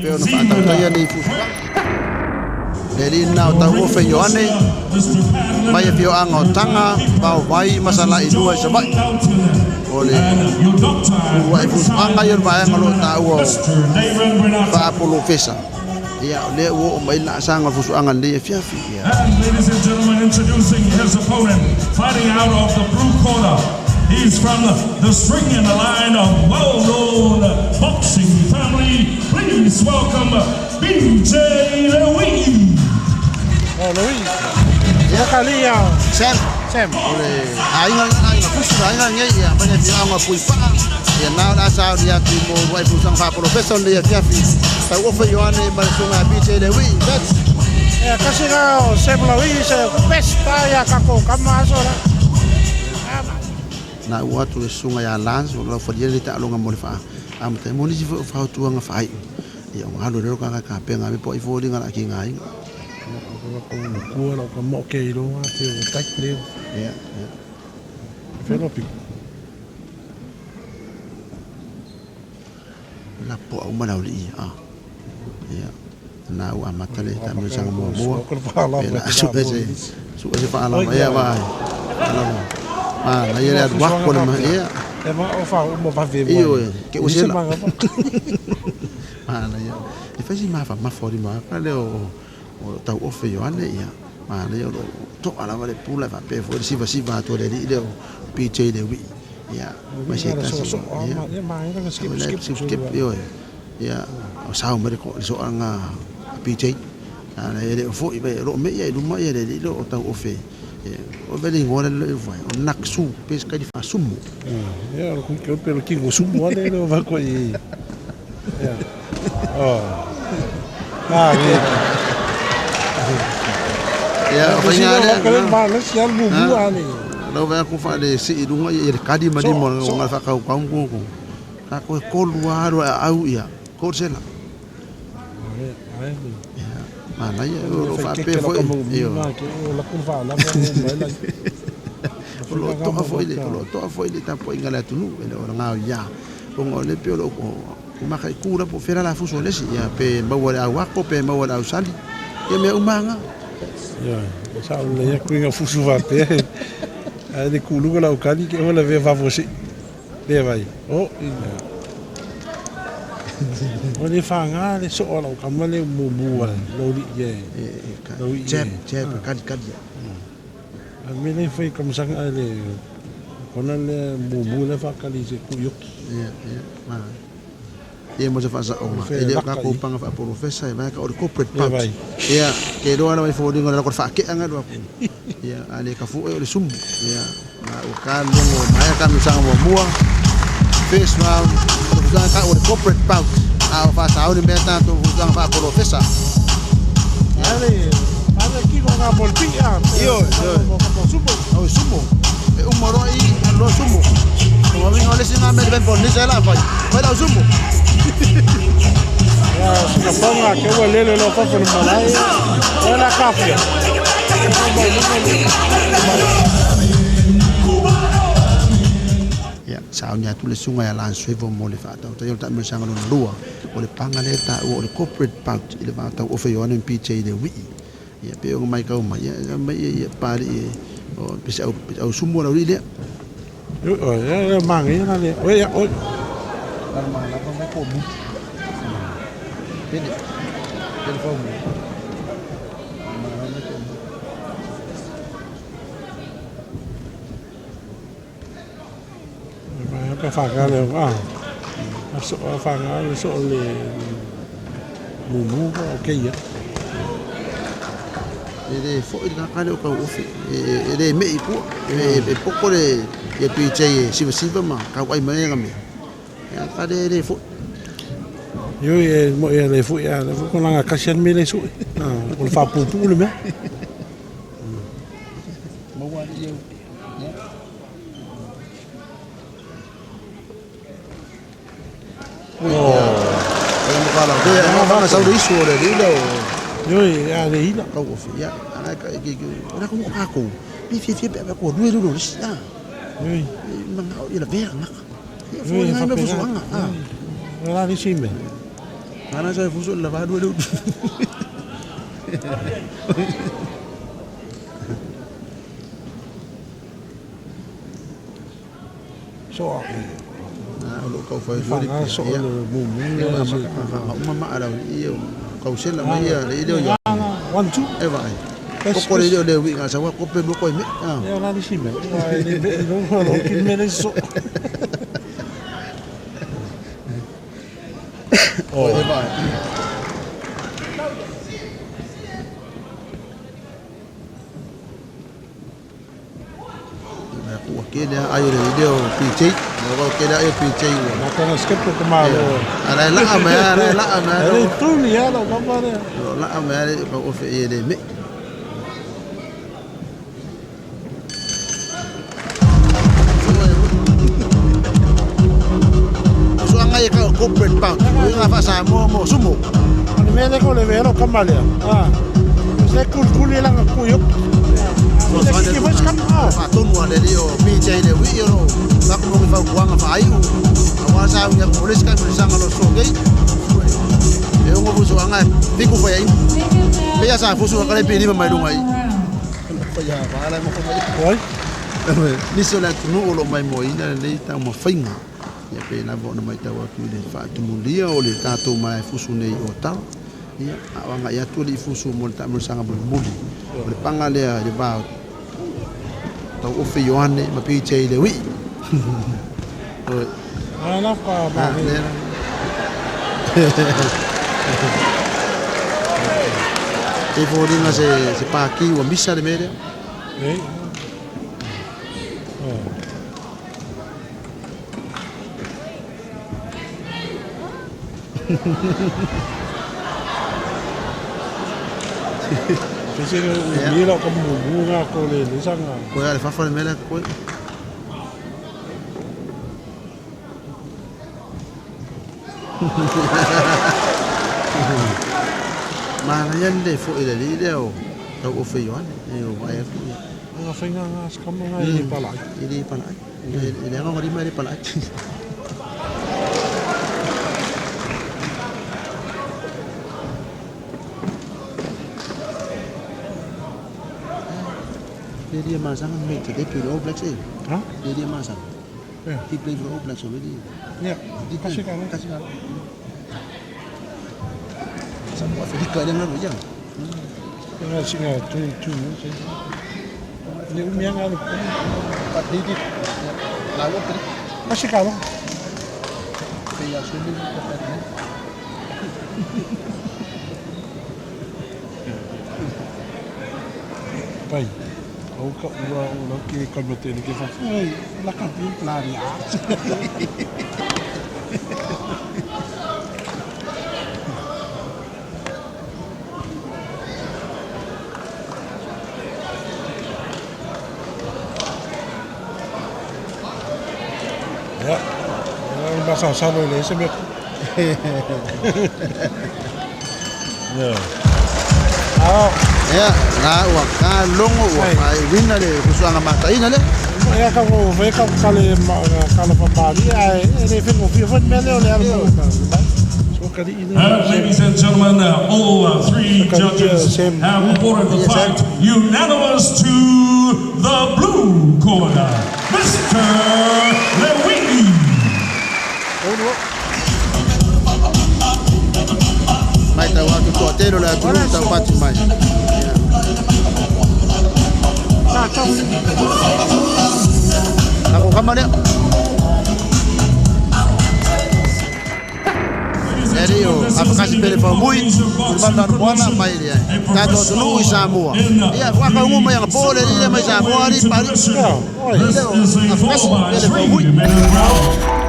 Pei ona faatautaia nei fuafuaga. Le alii lena o Tauofe Ioane mai afioaga o Taga, Vaovai ma Salailua i Savaii. O le uluai fuafuaga ia o le vaega o lo o taua o faapolofesa. Ia, o lea ua oo mai le laasaga o le fuafuaga i lenei afiafi. Ia. And ladies and gentlemen, introducing his opponent, fighting out of the blue corner. He's from the string and the line of well-known boxing family. Please welcome BJ Louis. Oh, Louis. Ia. Sam. Sam. O le aiga lena, aiga fusu, le aiga lenei, ia, mai le afioaga o Puipaa. Ia, na o le a sauni atu mo uluai fusaga faapolofesa o lenei afiafi. Tauofe Ioane ma le susuga ia BJ Lewi. That's. Ia, kasi na o Sam Louis se best ia kako kama aso la. Na ua atu le susuga ia Lance o Laufalia lenei taaloga mo le faa amata ai mo nisi foi o fautuaga faaiu. Ia, o galu lelo kaka kapega me po ai foliga la ki ngā inga. Ia, ia. Lapo au ma le aualii, a. Ia, na ua amata le taamilosaga muamua. Pe la sue se, sue se faalama, ia, vaai. Faalama. Manaia le alu ako le ma, ia. Ioe, ke ua sela. Manaia. E fai si mafamafa o lima aka lea o, o Tauofe Ioane, ia. Manaia o lo o to'a lava le pula e faapea foi le sivasiva atu a le alii lea o PJ Lewii. Ia, ma se tasi. Ia, skip, skip, ioe. Ia, o sao mai le soaga a PJ. A e le o foi, o lo o mei i luma ia le alii lea o Tauofe. O le igoa lea le vai, o Naksu, pe se kali faasumu. Ia, o le pe o le kingo sumu ale lea o vai koe i. Ia. Oh. Ah, ia. Ia, o faiga lea. Ka le ma le si al mumu ale. Lau vai aku fa le si i lunga ia le kali ma limo o ngā whakau kau koko. Ka koe kolu a aru a au ia. Ko sela. Ia, manaia o lo faapea foi. Io. O lo toa foi le, o lo toa foi le tapuaiga a le atunuu e le o le gaoiā. Ona o le pei o lo o mataitu la po o fea la la fusu o le isi, ia pe maua i le au ako pe maua i le au sali, ia mea uma lava na. Ia, e sao lelei atu i ngā fusu faapea, ae le kuluga lau kali ke ola vea vavo se. Le vai. O, ina. O le whanga le so lau kama le mumu a lo li ye. Lo i. Jab, jab, kali kali. A me le whai kamasanga le kona le mumu le whakali se kuyoki. Ia, ia, ma. Ia mo se faasaoga, e le o tatou paga faapolofesa e vaega o le corporate part. Ia, ke iloa lava i foliga o le lako le faake'a alu atu. Ia, a le kafua o le sumu. Ia, ma ua ka logo maea taamilosaga muamua. First round, o le fusaga taua o le corporate bout. A o faasaoni mea tatou fusaga faapolofesa. Ale, ale kino ngā molpi a. Ioe, ioe. O sumo. E uma loa i, alu loa sumo. O uiga o le isi lena mea le Polynesia la fai. Fai lau sumo. Ia, sikapaga ke ua lele loa fafo le malae. O la kafia. Ia, sauni atu le susuga ia Lance Swivel mo le faatautaia o le taamilosaga lona lua o le paga lea e taua o le corporate bout i le va o Tauofe Ioane ma PJ Lewii. Ia, pei ona matau mai, ia, mai ia, Papalii, o pese au, pese au sumu o le aualii lea. Ia, manaia la le, oi, oi. Lava mai ko mu. Pele. Pele fau mu. Malama mai ko mu. Ka whanga le a. A so a whanga le so le mumu o keia. E le foi le kaka lea o Tauofe, e le mei i tua, e poto le ia PJ e sivasiva ma tauai mai ai na mea. Ia ka le le foi. Ioe e mo e le foi a le foi langa kasi an me le sui. O le whapupu le mea. Maua ali ia. Ioe, a le ila. Ioe. Ioe, whapena. O la le isi mea. Ana sa fusu la va dua le. So O loo taufai foi le faga so pia. Le mumu Ia le ma se. ma ma ala ia kausela mai ia le ile ia. One two. E vai. Ko le le wi nga sa wa ko pe mo ko me. Ah. Ia la ni si me. Ai le me no no ki me le so. O e vai. Ua kele ai le ile o PJ. Ua kele ai PJ ua. Na kana skip ko ma lo. Ara la ma ara la ma. Ele tu ni ala ka pa le. La ma le o fe le me. Suanga ia ka corporate pound. Ua fa sa mo mo sumo. Ani me le ko le vero ka ma le. Ah. Se kul kul le nga ku yo. Se ki voice kam ah. Fa tonu ale le o PJ le wi o la ko mo fa kuanga fa ai u. Awa sa ia ko le ska mo sanga lo so gei. E o mo suanga fi ku fa ai. Pe ia sa fu su ka le pe ni mai lunga ai. Fa ia va la mo fa mai. Oi. Nisi o le atunuu o loo maimoaina lenei taumafaina ia pe lava ona maitau atu i le faatumulia o le tatou malaefusu nei o tala ia a o agaʻi atu alii fusu mo le taamailosaga mulimuli o le paga lea i le va tauofe Ioane ma PJ le uii. Ana pa ma. Lea e foliga se paki ua misa le mea lea. Eh. Fese o mila ka mumu nga ko le le sanga. Koe a le fafa le mea lea koe. Manaia le foʻi le alii lea o tauofe Ioane e o vaai atu ia. Nga whainga ngā skama ngā i palai. E le palai. E le aga lima e le palai. Le lia masanga mate, they play the All Blacks eh. Ha? Le lia masanga. Yeah. He played for the All Blacks already. Yeah. Kasi ka Kasi ka. Sa mo Afrika le ngalo ya. Nga singa 22. Le umia ngā le. Pa di di. La wo pre. Kasi ka lo. Pe ya so ni ko pa ni. Pai. Au ka ua o lau ki ka me tēne ke whawha. Ai, la ka pi plari a. Ja. Ja, basa salo le se me. Ja. Ah, Ya, la ua ka longo ua ka wina le kusuanga mataina le. Ia ka ko ve ka ka le ma ka le papari ai e le fengo fi fo me le o le ala mo ka. So ka di ina. Ladies and gentlemen, all three judges have awarded the fight unanimous to the blue corner, Mr. Lewini. Mai tau atu toa telo le atunuu taupati mai. Na tau. Ako kama lea. Ladies and E lii o gentlemen, this is afakasi the pele faumui Polynesian o le Boxing malanoana mai Promotion, lea. a Tatou atunuu i Samoa. professional in Ia whakaungu mai aga po le lile mai Samoa ali pari. division. Oi. This is a Afakasi 4 by pele 3 faumui. minute round.